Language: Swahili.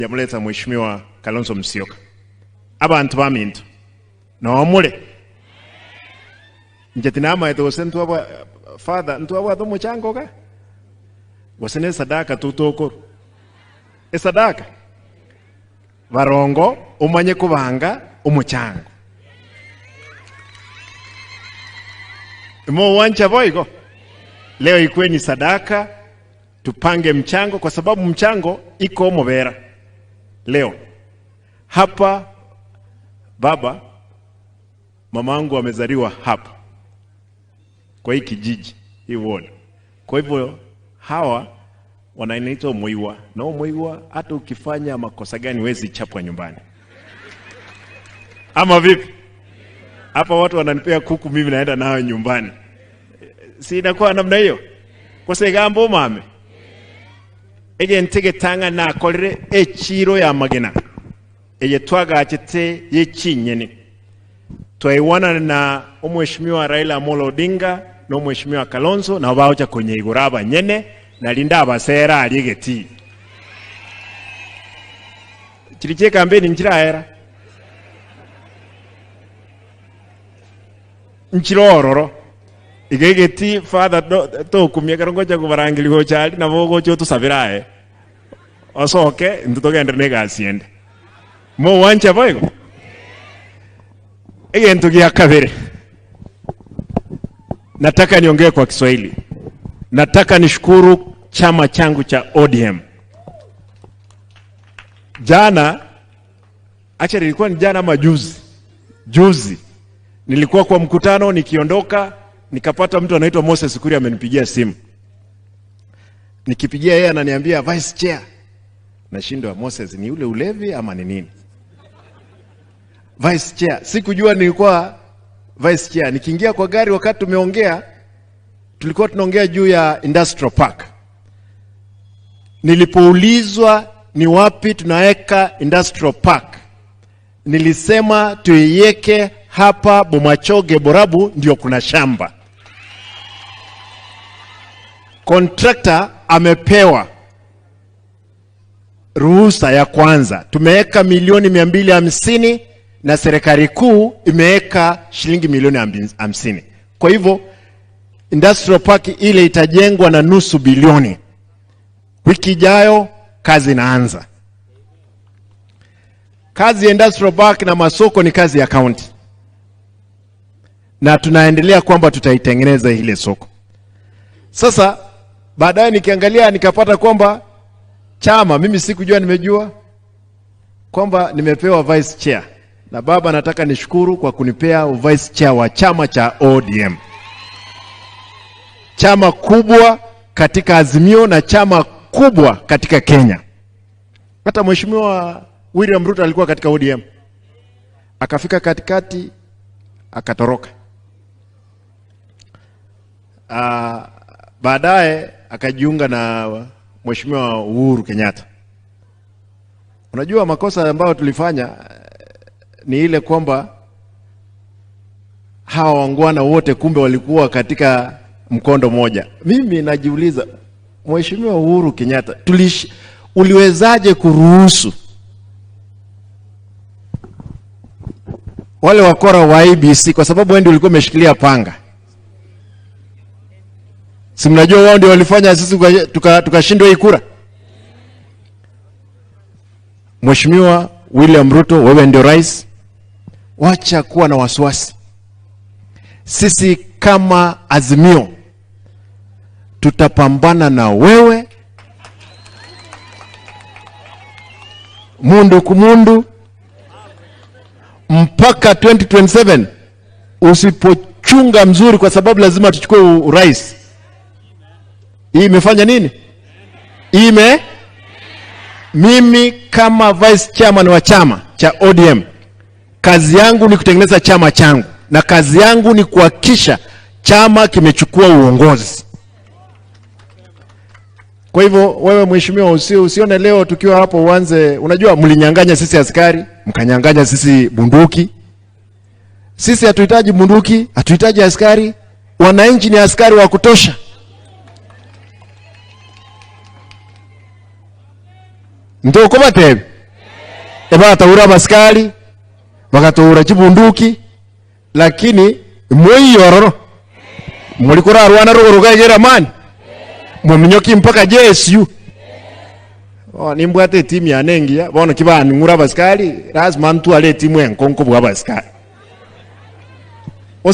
Yamuleta Mheshimiwa Kalonzo Musyoka. Abantu baminto noomule nje tinamaete gose ntwabwa father ntwabwate omochango ga gose ne sadaka tutokoro esadaka barongo omanye kubanga omochango mo wancha boigo leo ikuwe ni sadaka, tupange mchango kwa sababu mchango iko mobera. Leo hapa baba mamangu amezaliwa hapa kwa hii kijiji hii ward. Kwa hivyo hawa wanaitwa Muiwa, na Muiwa hata ukifanya makosa gani huwezi chapwa nyumbani, ama vipi? Hapa watu wananipea kuku, mimi naenda nayo nyumbani, si inakuwa namna hiyo? Kosegambo mame egente getanga nakorere echiro ya magena eye twagachete yechinyeni twaiwana na omheshimiwa Raila Amolo Odinga na omheshimiwa Kalonzo na baocha kwenye igura abanyene nalinda abasera ali egeti chiri che kampeni nchiraera nchirororo igegeti father tokumia kero ngocha kubarangiri gochari nabo gocha otusabirae osoke intwe togendere na egasi ende mowancha boigo egento gia kabere. Nataka niongee kwa Kiswahili. Nataka nishukuru chama changu cha ODM. Jana, actually ilikuwa ni jana ama juzi. Juzi nilikuwa kwa mkutano, nikiondoka nikapata mtu anaitwa Moses Kuria amenipigia simu. Nikipigia yeye ananiambia vice chair. Nashindwa, Moses ni ule ulevi ama ni nini? Vice chair. Sikujua nilikuwa vice chair. Nikiingia kwa gari wakati tumeongea, tulikuwa tunaongea juu ya industrial park. Nilipoulizwa ni wapi tunaweka industrial park, nilisema tuiweke hapa Bomachoge Borabu, ndio kuna shamba. Contractor amepewa ruhusa ya kwanza, tumeweka milioni 250 na serikali kuu imeweka shilingi milioni 50. Kwa hivyo industrial park ile itajengwa na nusu bilioni. Wiki ijayo kazi inaanza. Kazi ya industrial park na masoko ni kazi ya county, na tunaendelea kwamba tutaitengeneza ile soko. Sasa baadaye nikiangalia nikapata kwamba chama, mimi sikujua, nimejua kwamba nimepewa vice chair. Na baba, nataka nishukuru kwa kunipea vice chair wa chama cha ODM, chama kubwa katika Azimio na chama kubwa katika Kenya. Hata Mheshimiwa William Ruto alikuwa katika ODM, akafika katikati akatoroka. Baadaye akajiunga na Mheshimiwa Uhuru Kenyatta. Unajua makosa ambayo tulifanya ni ile kwamba hawa wangwana wote kumbe walikuwa katika mkondo moja. Mimi najiuliza, Mheshimiwa Uhuru Kenyatta, uliwezaje kuruhusu wale wakora wa IEBC, kwa sababu wewe ndio ulikuwa umeshikilia panga? Si mnajua wao ndio walifanya sisi tukashindwa hii kura? Mheshimiwa William Ruto, wewe ndio rais, wacha kuwa na wasiwasi. Sisi kama Azimio tutapambana na wewe mundu kumundu mpaka 2027 usipochunga mzuri, kwa sababu lazima tuchukue urais. Hii imefanya nini? Ime mimi kama vice chairman wa chama cha ODM, kazi yangu ni kutengeneza chama changu, na kazi yangu ni kuhakikisha chama kimechukua uongozi. Kwa hivyo wewe mheshimiwa, usione leo tukiwa hapo uanze, unajua mlinyang'anya sisi askari, mkanyang'anya sisi bunduki. Sisi hatuhitaji bunduki, hatuhitaji askari. Wananchi ni askari wa kutosha. Ntokobatebia? Ebataura abasikari, bagatoura chibunduki, lakini moiyo ororo. Mori korarwana rogoro iga eramani, mominyoki mpaka GSU. Oh, nimbwate etimu yane engiya, bono ki baning'ura abasikari, lazima ntware etimu enko nkobua abasikari.